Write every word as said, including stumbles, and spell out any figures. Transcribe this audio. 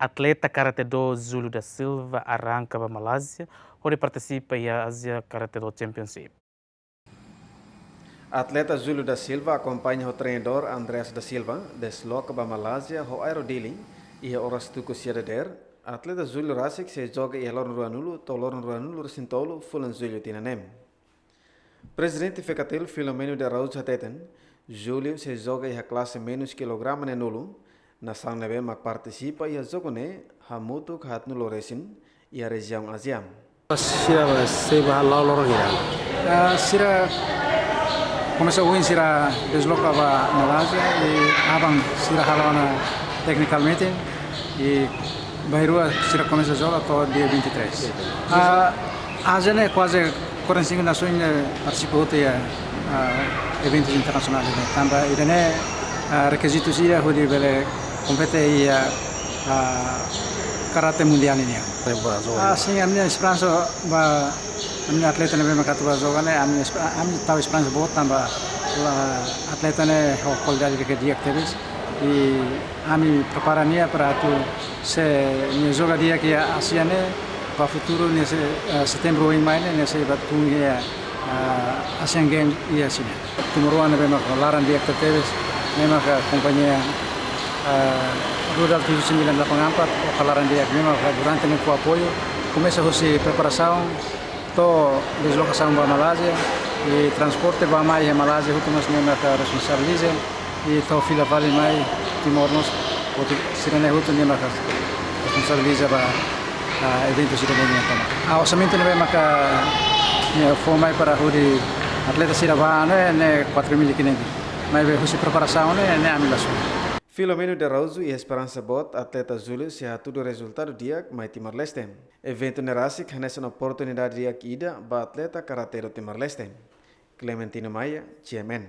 Atleta karate-do Júlio da Silva arranka ba Malázia hodi partisipa iha Asia Karate-do Championship. Atleta Júlio da Silva akompaña ho treinadór Andreas da Silva desloka ba Malázia ho aerodealing iha oras tuku sia dadeer. Atleta Júlio rasik sei joga iha loron ruanulu to'o loron ruanulu resin tolu fulan Jullu tinan ne'e. Prezidente Fecatel Filomeno de Araújo hateten, Júlio sei joga iha klase menus kilograma neenulu, nasaun ne'ebé mak partisipa iha jogu ne'e hamutuk haatnulu resin iha rejiaun Ázia. Sira sei ba halo loron hira? Ah, sira komesa ohin sira desloka ba Malázia i aban sira halo ona technical meeting i bainrua sira komesa joga to'o dia vinte e três. Ah, Ázia ne'e kuaze quarenta e cinco nasoins ne'e partisipa hotu iha, ah, eventus internasionál ne'e. Tanba ida-ne'e, ah, rekizitu sira hodi bele kompete iha, ah, karate mundiál nian. Ah, sin, ami-nia esperansa ba ami-nia atleta ne'ebé mak atu ba joga ne'e, ami espe-, ami tau esperansa boot tanba, ah, atleta ne'e ho kualidade ke di'ak tebes. I ami prepara nia para atu se nia joga di'ak iha Ázia ne'e, ba futuru nia sei, eh, setembru oin mai ne'e, nia sei ba tun iha, eh, Asian Games iha Xina. Timoroan ne'ebé mak laran di'ak tebes, ne'e mak kompañia, eh, Rudal tujuh sembilan delapan empat, oka laran di'ak, ne'e mak durante ne'e fó apoiu, komesa husi preparasaun, to'o deslokasaun ba Malázia, i transporte ba mai iha Malázia, hotu mós ne'e mak responsabiliza, i to'o fila fali mai Timor mós, hotu sira-ne'e hotu ne'e mak responsabiliza ba, ah, eventu sira-ne'e nian tomak. Ah, orsamentu ne'ebé mak, ne'e fó mai para hodi atleta sira ba ne'e, ne'e quatro mil e quinhentos. Maibé husi preparasaun ne'e, ne'e ami la suma. Filomeno de Araújo iha esperansa boot atleta Júlio sei hatudu rezultadu di'ak mai Timor-Leste. Eventu ne'e rasik hanesan oportunidade di'ak ida ba atleta karate-do Timor-Leste. Clementino Maia, G M N.